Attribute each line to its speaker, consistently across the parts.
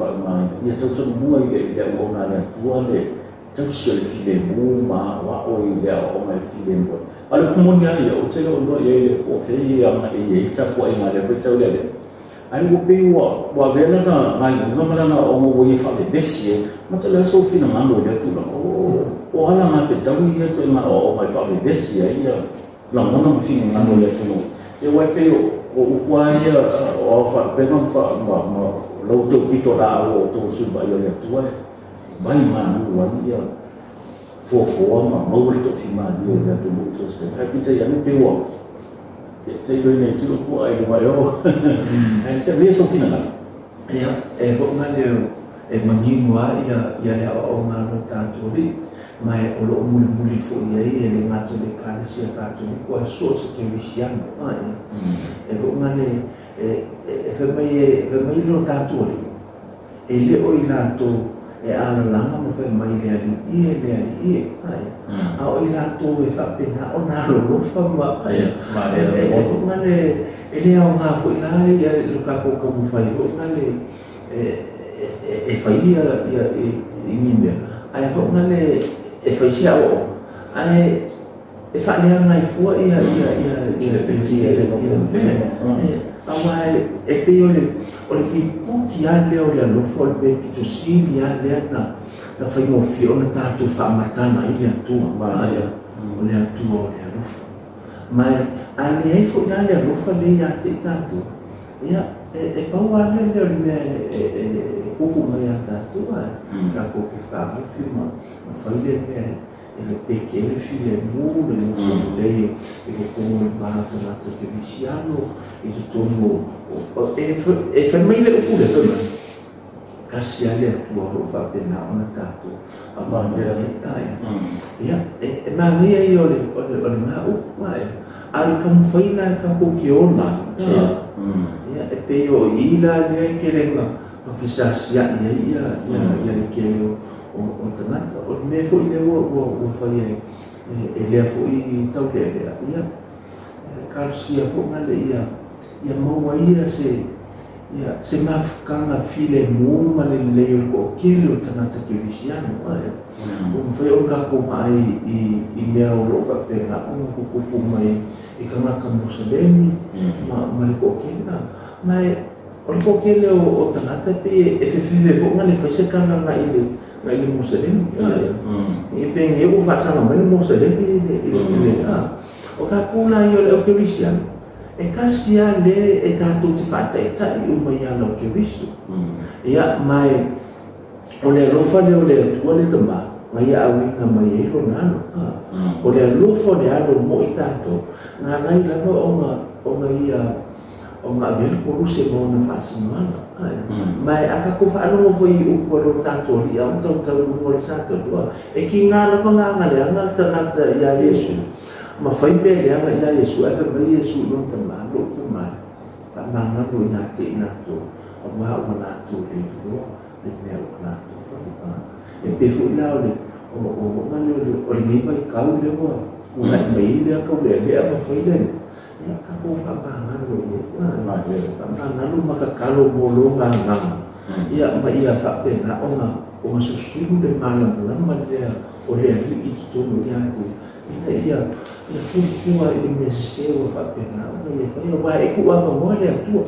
Speaker 1: Faaaogaina ia tausolomua i le auauna a le Atua le tausi o le filemu ma aoao i le aoaoga i le filemu. A o le upu moni lava ia, ou te le o iloa i ai po o fea e agai i ai le tapuaiga a lea vaitau i le alii. Ae ua pei ua avea lana galuega ma lana aoaoga ua ia faavevesi ai. Mata o le a sou finagalo i lea tulaga? O ala gafetaui ia ituaiga aoaoga e faavevesi ai ia lagona ma finagalo o le atunuu. Ia aua e pei o upu lava ia o ao faalupega ma la outou pitolaau o outou o sui vaaia o le Atua e vai malu ai ia foafoa ma maua le toafimalie o le atunuu i so o se taimi. Ae peitai ane pei ua tailoina i tino puaa i luga e o. Ae se avea sou finagalo.
Speaker 2: Ia, e foʻi lea e manino lava ia le aoaoga a lo tatou Alii, ma o lo o mulimuli foi ai e le gata i le Ekalesia Katoliko ae so o se Kerisiano. E foʻi le e fai mai lo tatou Alii, e le o i latou e alalaga ma fai mai le Alii e, le Alii e, a o i latou e faapena ona alolofa ma e foʻi le e le aoga foi la ia lo tatou taumafai foʻi le e fai ia i ni mea, ae foʻi le e fai se aoaoga ae e faaleaga ai fua ia mea, aua e pei o le pipoti lava lea o le alofa, o le mea pito sili lava lea na faigofie ona tatou faamatala ai le Atua, o le Atua o le alofa. Ma a leai foi la le alofa lea ia te i tatou, ia e pau lava lea o le mea e kuku mai ia tatou, ae tatou te fetagofi ma fai le mea e le peke ai le filemu, le nofo lelei i totonu o le va o tagata kerisiano, i totonu e fai mai le upu lea, fai mai tasi lava le Atua o lo o faapena ona tatou ai. Ia e manaia ia o le gā upu, ae a o le taumafai la e tatou te ola ai, ia e pei o i la lea e tele na fesasiai ai ia le tele o tagata. O le mea foi lea ua fai e lea foi taulealea, ia talosia foi gale ia maua ia se mafutaga filemu ma le lelei o le toatele o tagata kerisiano, ae ua mafai ona tatou vaai i mea o lo o faapena ona tutupu mai i tagata Muselemi ma le toatele. Ma o le toatele o tagata e pei e fefefe foi na le fai se tala nai le Muselemi, e pei e ua faasaga mai le Muselemi i le o tatou la ia o le au kerisiano, e tasi lava le e tatou te faataitai uma i ala o Keriso. Ia, ma o le alofa lea o le Atua le Tamā na ia auina mai ai lona Alo. O le alofa o le Alo mo i tatou, na alai lava ona ia ona avea le koluse ma ona faasinoala. Ma a tatou faalogo foi i upu a lo tatou Alii a o tautau i luga o le satalua, e kiga lava gagaleaga le tagata ia Iesu ma fai mea leaga ia Iesu, ae fai mai Iesu i lona Tamā, "Lou Tamā, faamagalo ia te i latou, auā ua latou le iloa le mea ua latou fai." E pei foi la o le o o lenei vaitau lea ua tulai mai ai lea taulealea ma fai lea, ia tatou faamagalo ia, faamagalo ma tatalo mo lo gagaga ia, ma ia faapena ona susulu le malamalama lea o le Alii i totonu ia te ina ia fuifua i le mea sese ua faapena ona ia fai, aua e tuu avanoa le Atua,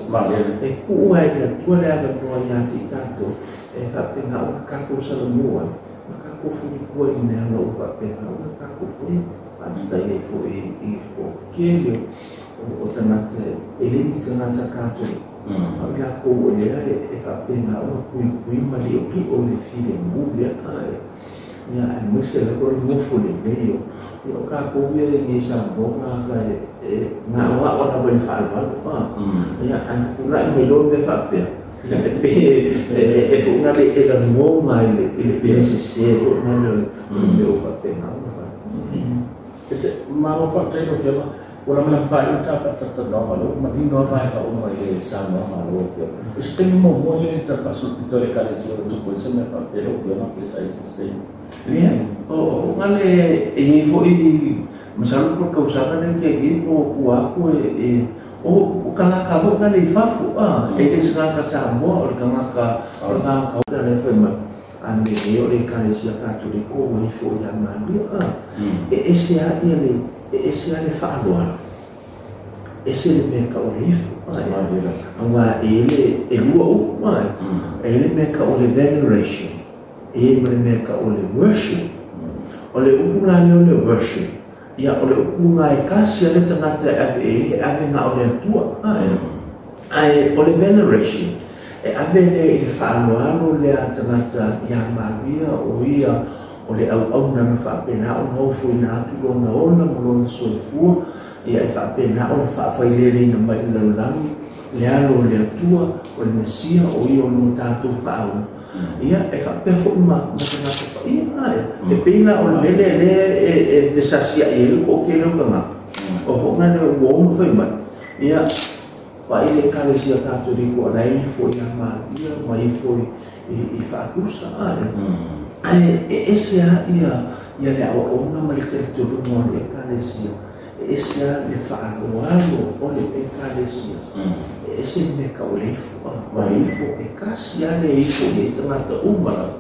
Speaker 2: e tuu ai le Atua le avanoa ia te i tatou e faapena ona tatou salamo ai ma tatou fuifua i le mea ua faapena ona tatou faia. Faafetai ai foi i le toatele o tagata e le ni tagata Katoliko, a o i latou o lea e faapena ona puipui ma liolio i le filemu lea, ia aemaise lava o le nofo lelei o tatou ia i Samoa, gata e gaoao lava i le faaaloalo, ia ae tulai mai loa mea faapea, ia e pei e foʻi le e lagona i le pele sese foʻi le o le mea ua faapena ona fai.
Speaker 1: Malo faafetai lau Afioga. Ua lagolago faaiu ta faatalatalanoaga lea ua manino lava vaega uma i le saunoaga a lau Afioga. O se taimi muamua lea ta faasolopito le Ekalesia ua tupu ai se mea faapea lau Afioga, pe sa i se taimi?
Speaker 2: Ia, o gale e iai foi masalo po o le tausaga lea te po tua atu e O kanaka ho na le fafu e le sanga Samoa o le kanaka o le kanaka o le fai mai a me e o le Ekalesia Katoliko ua ifo ia Maria e ese a ia le e ese a le faaaloalo ese le mea ka o le ifo aua e le e lua upu e le mea ka o le veneration e ma le mea ka o le worship o le upu la lea o le worship ia o le upu nga e kasi ale tagata e ave e ave nga o le Atua ae o le veneration e ave le i le faaaloalo lea tagata ia Maria o ia o le auauna na faapena ona ofoina atu lona ola ma lona soifua ia e faapena ona faafaileleina mai i le lalolagi le alo o le Atua o le Mesia o ia o lona tatou faauma ia e faapea foi ma tagata paia e pei la o le mele lea e fesasiai ai le toatele o tagata o foʻi lea ua ono fai mai ia paʻi le Ekalesia Katoliko o la e ifo ia Maria ma ifo i faatusa ae e ese a ia le aoaoga ma le talitonuga o le Ekalesia e ese a le faaaloalo o le Ekalesia e ese le mea ka o le ifo o le ifo e kasi a le ifo i ai tagata uma lava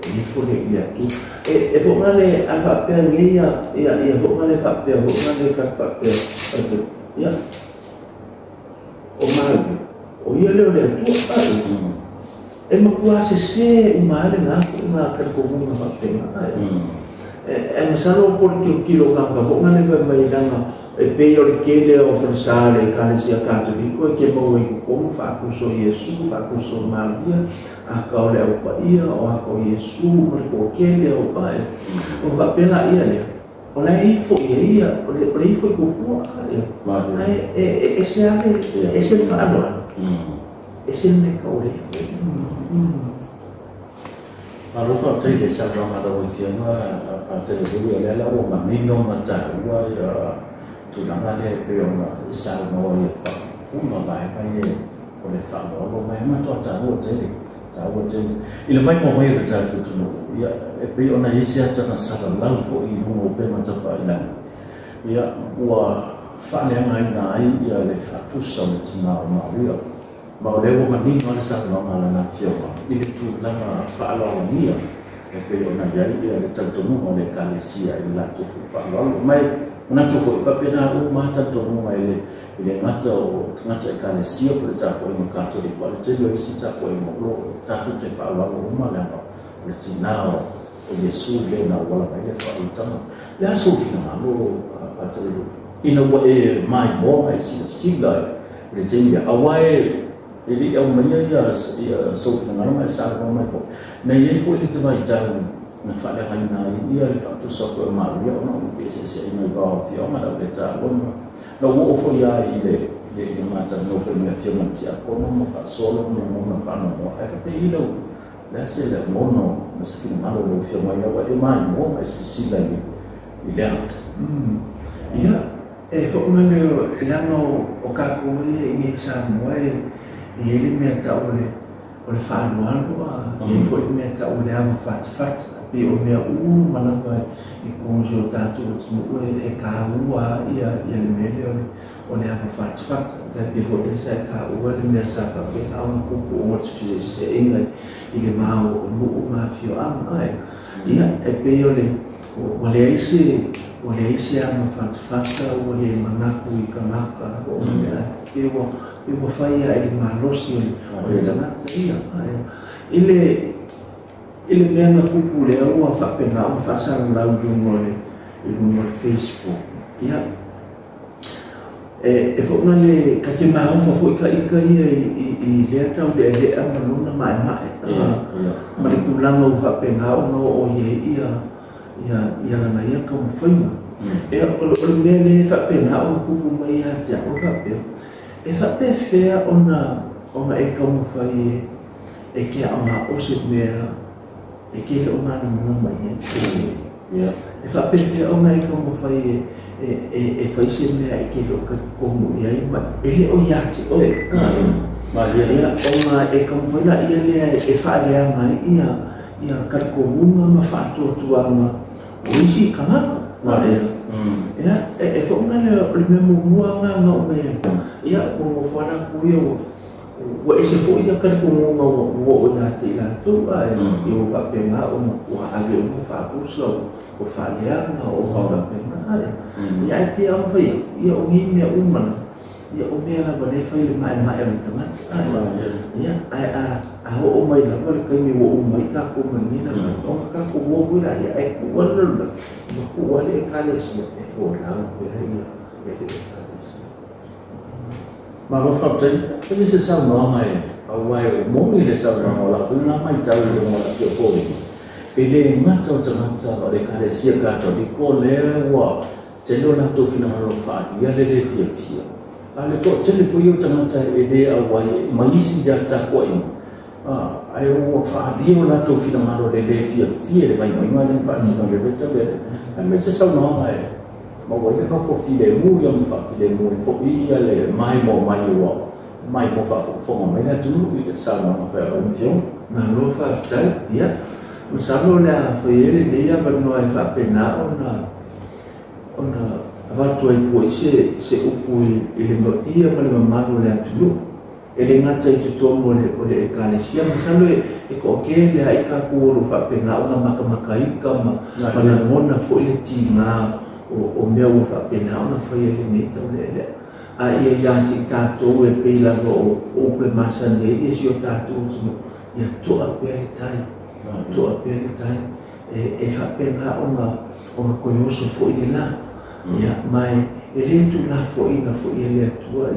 Speaker 2: e ifo le i le Atua e foʻi le a faapea nei ia foʻi le faapea foʻi le ka faapea ia o Maria o ia lea o le Atua e matua sese uma ale ngā foʻi ngā talitonuga faapena e masalo po le kilokilo kanaka foʻi le fai mai lana e pei o le kele o falesa le Ekalesia Katoliko e ke maua i totonu faatuso o Iesu faatuso o Maria aka o le aupaia o aka o Iesu ma le toakele o ae o faapena ia lea o la e ifo ia ia o le ifo i kupua ae e ese ale ese le faaaloalo ese le mea ka o le ifo.
Speaker 1: Malo faafetai le saunoaga lau Afioga Patele o lea la ua manino ma taua ia tulaga lea e pei ona e saunoa ia faaupuga vaega ia o le faaaloalo mai matoa taua tele i le maimoa mai o le tatou atunuu ia e pei ona i ai se ataga salalau foi i luga o upega tafailagi ia ua faaleagaina ai ia le faatusa o le tinā o Maria ma o lea ua manino le saunoaga a lana Afioga i le tulaga faaaloalogia e pei ona i ai ia le talitonuga o le Ekalesia i le latou faaaloalo mai manatu foi faapena uma talitonuga i le gata o tagata Ekalesia po le tapuaiga Katoliko a le tele o isi tapuaiga o loo tatou te faaaloalo uma leaga o le tinā o Iesu lea na auala mai le faaulutaga le aso finagalo Patele ina ua e maimoa e silasila i le taimi lea aua e le i aumaia ia sou finagalo ma e saunoa mai foi na i ai foi le tavaitau na faaleagaina ai ia le faatusa foi o Maria ona o le feeseeseaiga i va o afioga lau le taua na ua oo foi a i le matalanoa foi ma le Afioga i le Tiakono ma faasolo ma lagona faanoanoa ae faapei lau le ase le lagona ma se finagalo o lau Afioga ina ua e maimoa ma e silasila i le ata.
Speaker 2: Ia e foʻi mai le leaga o kākou ia i nei Samoa e i ai le mea tau o le faaaloalo e i ai foi le mea tau o le avafatafata pei o mea uma lava i totonu o tatou atunuu e kāua ia le mea lea o le avafatafata tai pei foi lea sa e kāua le mea sa faapena ona tupu ona o le feseeseaiga i le va o nuu ma afioaga ae ia e pei o le ua leai se avafatafata ua le manatu i kanaka o mea e ua fai ia i le malosi o le tagata ia i le mea na tupu lea ua faapena ona faasalalau i luga o le Facebook ia e foʻi le ka te maofa foi ka ika ia i lea taulealea ma lona maemae ma le tulaga ua faapena ona oo i ai ia lana ia taumafaiga e o le mea lea e faapena ona tupu mai ia te au faapea e faapefea ona e taumafai e ke aogao se mea e ke le o malamalama i ai e faapefea ona e taumafai e fai se mea e ke le o talitonu i ai ma e le o ia te oe ia ona e taumafai la ia lea e faaleaga ai ia talitonuga ma faatuatuaga o isi kanaka. Ia, e foʻi le o le mea muamua agaga o mea. Ia, ua nofo lava latou ia ua ese foi ia talitonuga ua oo ia te i latou, ae ia ua faapena ona ua ave uma faapusa ua faaleaga o faapena. Ae ia ae pei ona fai atu, ia o nei mea uma lava, ia o mea lava lea e fai i le maemae o le tagata. Ia, ae a oo mai lava le taimi ua uma ai tatou ma lenei lalolagi, ona tatou o foi laia, ae tuu lava le lalolagi ma tuu lava le Ekalesia e folau pea ia le Ekalesia.
Speaker 1: Malo faafetai. E le se saunoaga e aua e moni le saunoaga o lau foi lena matau i luga o lau foliga. E le gata o tagata o le Ekalesia Katoliko lea ua tele o latou finagalo faaalia le le fiafia. A o le toatele foi o tagata e le auai ma isi ia tapuaiga, ae ua faaalia o latou finagalo le le fiafia i le vaivaiga lea na faatino i le taulealea. Ae mai se saunoaga e maua ai le nofo filemu ia ma faafilemu ai foi ia le maimoa mai ua maimoa faafogafoga mai le atunuu i le saunoaga foi a lau Afioga.
Speaker 2: Malo faafetai. Ia, masalo o le a fai ai lenei avanoa e faapena ona avatu ai foi se upu i le paia ma le mamalu o le atunuu. E le gata i totonu o le Ekalesia, masalo e toatele lava i tatou o lo o faapena ona matamataita ma lagona foi le tiga o mea ua faapena ona faia i lenei taulealea. A ia ia te i tatou e pei lava o upu e masani ai ia si o tatou atunuu, ia toa pea le tai, toa pea le tai, e faapena ona toe oso foi le la. Ia, ma e le tuulafoaiina foi e le Atua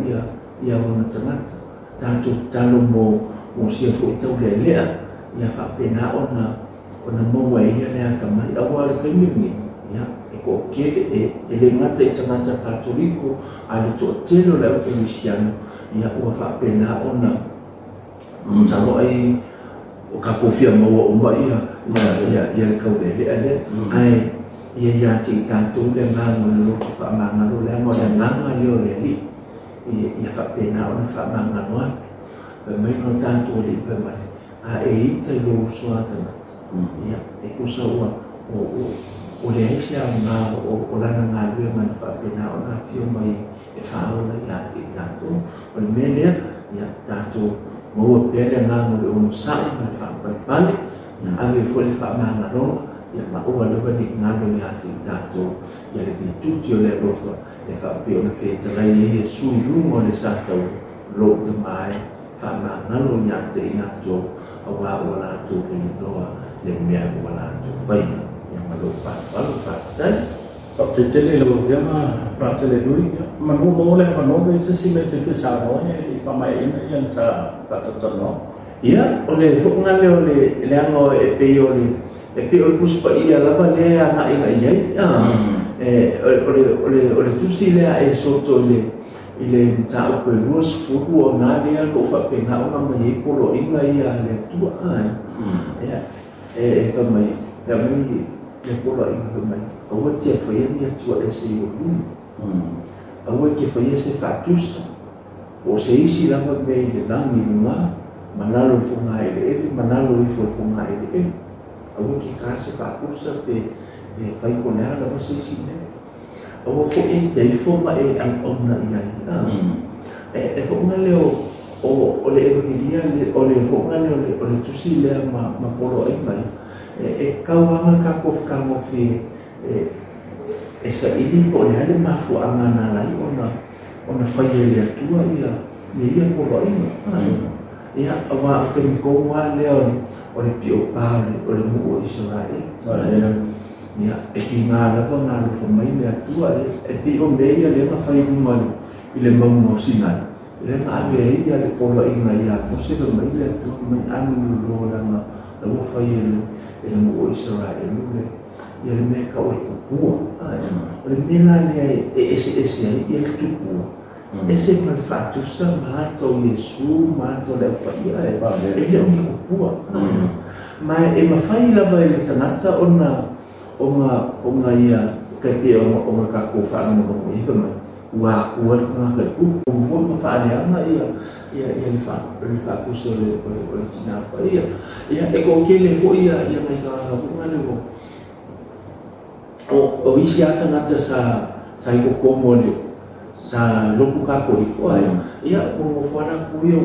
Speaker 2: ia ona tagata. Tatou tatalo mo sia foi taulealea, ia faapena ona maua e ia le atamai. Aua o le taimi lenei, ia, e toatele, e le gata i tagata Katoliko, a le toatele o le aukerisiano, ia, ua faapena ona masalo ai o tatou fia maua uma ia le taulealea lea. Ae ia ia te i tatou le agaga o le loto faamagalo, leaga o le agaga lea o le Alii, ia faapena ona faamagalo atu. Fai mai no tatou Alii fai mai, a e ita i lou uso a tagata, ia, e tusa ua o leai se aoga o lana galuega na faapena ona afio mai e faaola ia te i tatou. O le mea lea, ia, tatou maua pea le agaga o le onosai ma le faapalepale, ia ave foi le faamagaloga, ia ma aua lava ne i galo ia te i tatou ia le vituti o le alofa e faapea ona fetalai ai Iesu i luga o le sa taula lou tama ai faamagalo ia te i latou aua ua latou leiloa le mea ua latou faia. Ia ma lou faaaloalo, faafetai.
Speaker 1: Faafetai tele i lau Afioga Patele Lui. Manu maua le avanoa pe i ai se isi mea e te fia saunoa ai i faamaeaina ia le ta faatalatalanoaga.
Speaker 2: Ia, o le foʻiga lea o le leaga e pei o le e pei o le Tusi Paia lava lea e agai i ai. O le tusi lea e soto i le mataupu e 20 o na lea o faapena ona mai ai poloaiga ia a le Atua. Ia, e fai mai le poloaiga fai mai, aua te faia ni Atua ese i ou luma. Aua e te faia se faatusa o se isi lava mea i le lagi i luga, ma lalo i le fogaeleele, ma lalo ifo i le fogaeleele. Aua te ta se faatusa pe e fai po le a lava se isi mea. Aua foi e te ifo ma e auauna i ai. E foʻiga lea o le Evangelia, o le foʻiga lea o le tusi lea ma poloaiga ia. E tau lava tatou fetagofi e saili po o le a le mafuaaga na ala ai ona faia e le Atua ia ia poloaiga. Ia, aua o taimi tonu lava lea o le piopā o le nuu o Isaraelu. Ia, e tiga lava ona alofa mai le Atua. E pei o mea ia lea na fai i luga i le mauga o Sinai, lea na ave ai ia le poloaiga ia Mose, fai mai le Atua mai alulolo leaga la ua fai e le nuu o Isaraelu ia le mea e tau o le tupua. O le mea la lea e eseese ai ia le tupua, ese ma le faatusa ma ata o Iesu ma ata o le aupaia, e le o ni tupua. Ma e mafai lava e le tagata ona ia kai pe ona tatou faalogologo i fai mai ua akua le tagata i upu foi ma faaleaga ia le faatusa o le tina paia. Ia, e toatele foi ia nai tagata foi lea O isi lava tagata sa i totonu o le sa lotu Katoliko ae ia ua nofo lava latou ia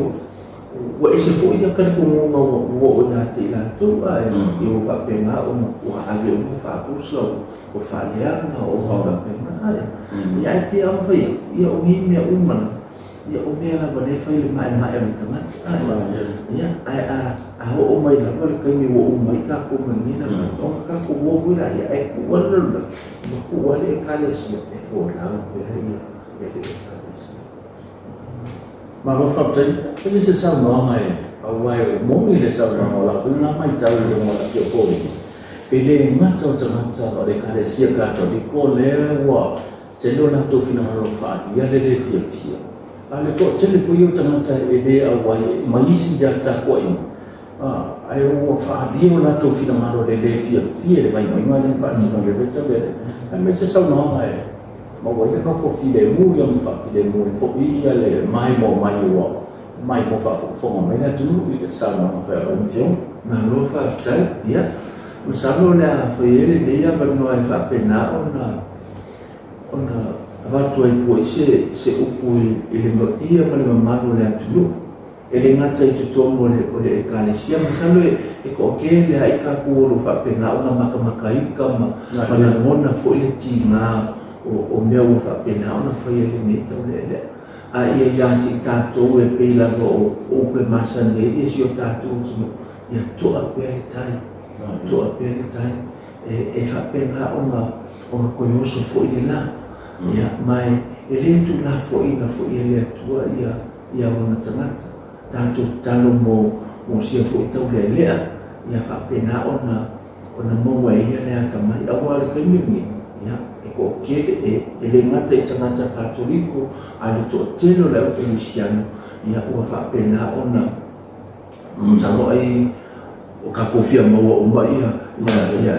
Speaker 2: ua ese foi ia talitonuga ua oo ia te i latou ae ia ua faapena ona ua ave uma faapusa ua faaleaga o faapena ae ia ae pei lava ona fai atu ia o nei mea uma lava ia o mea lava lea e fai i le maemae o le tagata ae ia ae a oo mai lava le taimi ua uma ai tatou ma lenei lalolagi ona tatou o foi laia ae tuu lava le lalolagi ma tuu lava le Ekalesia e folau pea ia le Ekalesia.
Speaker 1: Malo faafetai. Pei se saunoaga e aua e moni le saunoaga o lau foi lena matau i luga o le Afioga e le gata o tagata o le Ekalesia Katoliko lea ua tele o latou finagalo faaalia le le fiafia. A le toatele foi o tagata e le auai ma isi ia tapuaiga ae ua faaalia o latou finagalo le le fiafia le vaivaiga lea na faatino i le taulealea. Ae mai se saunoaga e maua ai le nofo filemu ia ma faafilemu ai foi ia le maimoa mai ua maimoa faafogafoga mai le atunuu i le saunoaga foi a lau Afioga.
Speaker 2: Malo faafetai. Ia, masalo o le a fai ai lenei avanoa e faapena ona avatu ai foi se upu i le paia ma le mamalu o le atunuu. E le gata i totonu o le Ekalesia, masalo e toatele lava i tatou o lo o faapena ona matamataita ma lagona foi le tiga o mea ua faapena ona faia i lenei taulealea. A ia ia te i tatou e pei lava o upu e masani ai ia si o tatou atunuu, ia toa pea le tai, toa pea le tai, e faapena ona toe oso foi le la. Ia, ma e le tuulafoaiina foi e le Atua ia ona tagata. Tatou tatalo mo sia foi taulealea, ia faapena ona maua e ia le atamai. Aua o le taimi lenei, ia, e toatele, e le gata i tagata Katoliko, a le toatele o le au kerisiano, ia, ua faapena ona masalo ai o tatou fia maua uma ia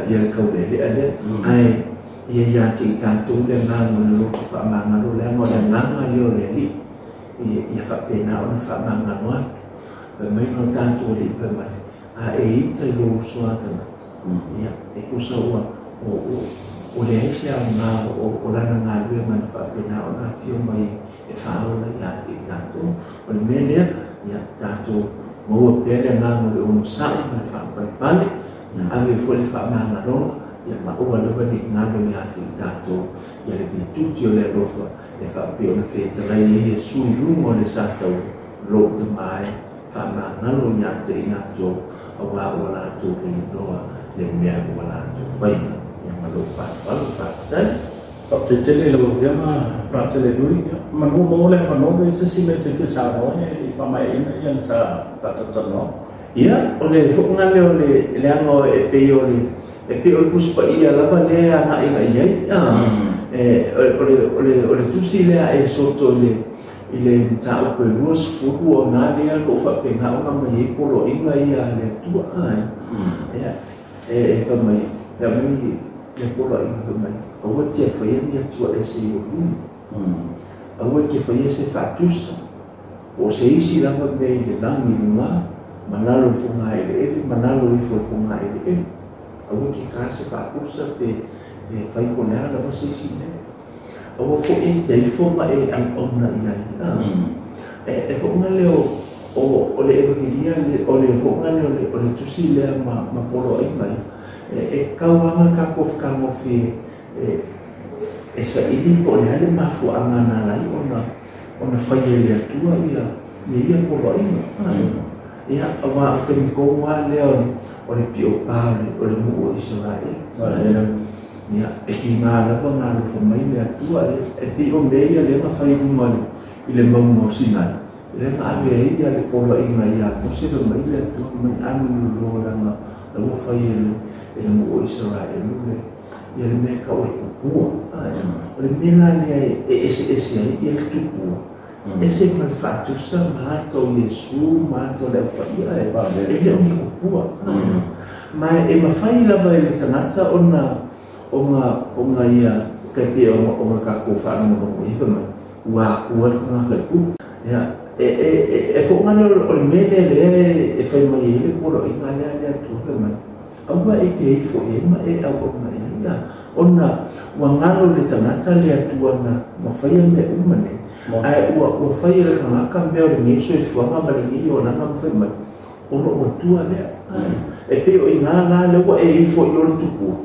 Speaker 2: le taulealea lea. Ae ia ia te i tatou le agaga o le loto faamagalo, leaga o le agaga lea o le Alii, ia faapena ona faamagalo atu. Fai mai no tatou Alii fai mai, a e ita i lou uso a tagata, ia, e tusa ua o leai se aoga o lana galuega na faapena ona afio mai e faaola ia te i tatou. O le mea lea, ia, tatou maua pea le agaga o le onosai ma le faapalepale, ia ave foi le faamagaloga, ia ma aua lava ne i galo ia te i tatou ia le vituti o le alofa e faapea ona fetalai ai Iesu i luga o le sa taua lou tama e faamagalo ia te i latou aua ua latou leiloa le mea ua latou faia. Ia ma lou faaaloalo, faafetai.
Speaker 1: Faafetai tele i lau Afioga Fratele Lui. Manu maua le avanoa pe se isi mea e te fia saunoa ai i faamaeaina ia le tatou.
Speaker 2: Ia, o le foʻogale o le leaga e pei o le Tusi Paia lava lea agai i ai. O le tusi lea e soto i le mataupu e 20 o na lea o loo faapena ona mai ai poloaiga ia a le Atua. Ia, e fai mai e aumai le poloaiga fai mai, aua te faia ni Atua ese i ou luma, aua e te faia se faatusa po o se isi lava mea i le lagi i luga ma lalo i le fogaeleele ma lalo ifo i le fogaeleele. Aua te ta se faatusa pe fai po o le a lava se isi mea. Aua foi e te ifo ma e auauna i ai. E foʻogale o le Evagelia o le foʻogale o le tusi lea ma poloaiga ia e tau aga tatou fetagofie e saili po o le a le mafuaaga na ala ai ona faia e le Atua ia ia poloaiga. Ia, aua o taimi tonu lava lea o le piopā o le nuu o Isaraele. Ia, e tiga lava ona alofa mai le Atua e pei o mea ia lea na fai i luga i le mauga o Sinai, lea na ave ai ia le poloaiga ia Mose fai mai le Atua mai alulolo leaga la ua fai e le nuu o Isaraelu ia le mea e tau o le tupua. O le mea la lea e eseese ai ia le tupua ese ma le faatusa ma ata o Iesu ma ata o le aupaia e le o ni tupua. Ma e mafai lava e le tagata ona ia tai pei ona tatou faalogologo i fai mai ua akua le tagata i tupu. Ia, e foʻogale o le mea lea lea e fai mai ai le poloaiga lea le Atua fai mai, aua e te ifo i ai ma e auauna i ai. Ona ua galo le tagata le Atua na faia mea uma nei. Ae ua faia le tagata mea o lenei soifuaga ma lenei olaga ma fai mai. Ona ua tua lea. E pei o ina la lea ua e ifo i lona tupua.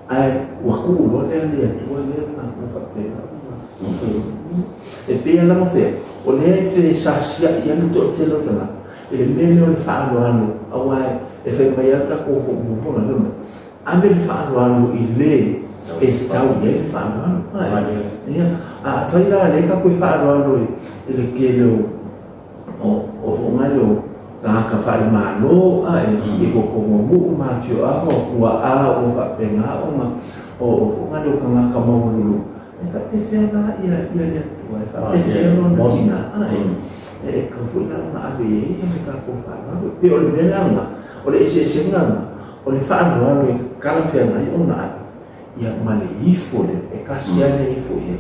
Speaker 2: Ae ua tuu loa lea le Atua lea na faapena. E pei lava fea, o lea e fesasiai ai le toatele o tagata. I le mea lea o le faaaloalo, aua e fai mai ai le tatou hoʻomumona lea mai. Ave le faaaloalo i le e tatau i ai le faaaloalo. Ia, a fai la lea tatou e faaaloalo i le tele o foʻogale o tagata faalemalo i totogi o nuu ma afioaga o tuaa ua faapena ona o foʻogale o tagata maualuluga. E faapefea la ia le Atua, e faapefea lona tina. E tau foi la ona ave i ai le tatou faaaloalo. Pe o le mea la lena, o le eseesega lena, o le faaaloalo e talafeagai ona ave, ia ma le ifo lea, e tasi lava le ifo i ai.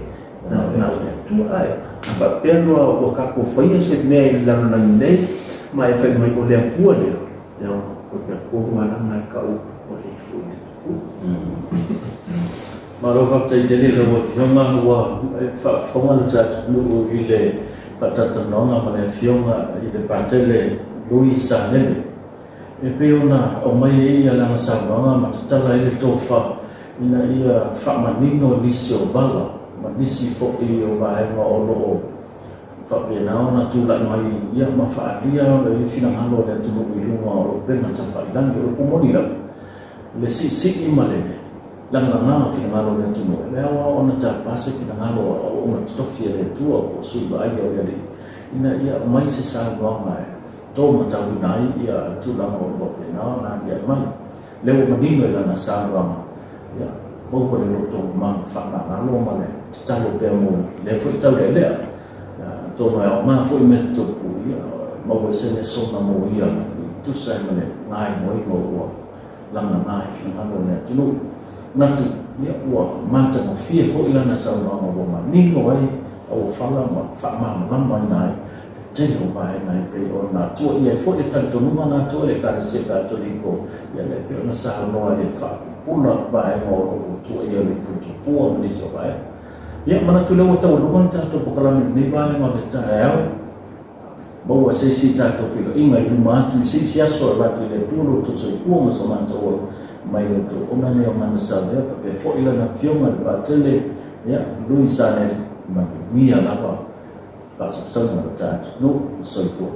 Speaker 2: Na o le Atua ae. A faapea loa ua tatou faia se mea i le lalolagi nei, ma e fai mai o le Atua lea, ia o le Atua lana e tau o le ifo i le tupua.
Speaker 1: Malo faafetai tele lau Afioga ua faafofoga le tatou i le faatatalanoaga ma le Afioga i le Patele Louis Sanele. E pei ona aumai ai ia lana saunoaga ma tatala ai le tofa ina ia faamanino nisi o vala ma nisi foi o vaega o loo faapena ona tulai mai ia ma faaalia le finagalo o le atunuu i luga o upega tafailagi. O le pumoni lava le siisii ma le lagalaga o finagalo o le atunuu. E le aoao ona tapā se finagalo o ona totofi e le Atua po o sui vaaia o le Alii ina ia aumai se saunoaga e tō matauina ai ia tulaga o lo faapena ona aliae mai. Lea ua manino i lana saunoaga, ia maua le loto ma faamagalo ma le tatalo pea mo lea foi taulealea. Atonu e aoga foi mea tutupu, ia maua se lesona mo ia i tusa ai ma le gaimoiga ua lagalaga i finagalo o le atunuu. Manatu, ia ua matagofie foi lana saunoaga ua manino ai auofala ma faamalamalamaina ai tele o vaega e pei ona tuuaia ai foi le talitonuga na atoa le Ekalesia Katoliko, ia le pei ona saunoa i le faapupula vaega o loo tuuaia le tupua ma nisi o vaega. Ia manatu lea ua taualuga le tatou polokalame i lenei vaega o le taeao. Maua se isi tatou feiloaiga i luma atu i se isi aso e avatu i le Atua lo outou soifua ma so matou ola mai le outou ona lea o gana saulea faapea foi lana Afioga i le Patele, ia Louis Sanele, manuia lava faasausauga o le tatou nuu. Soifua.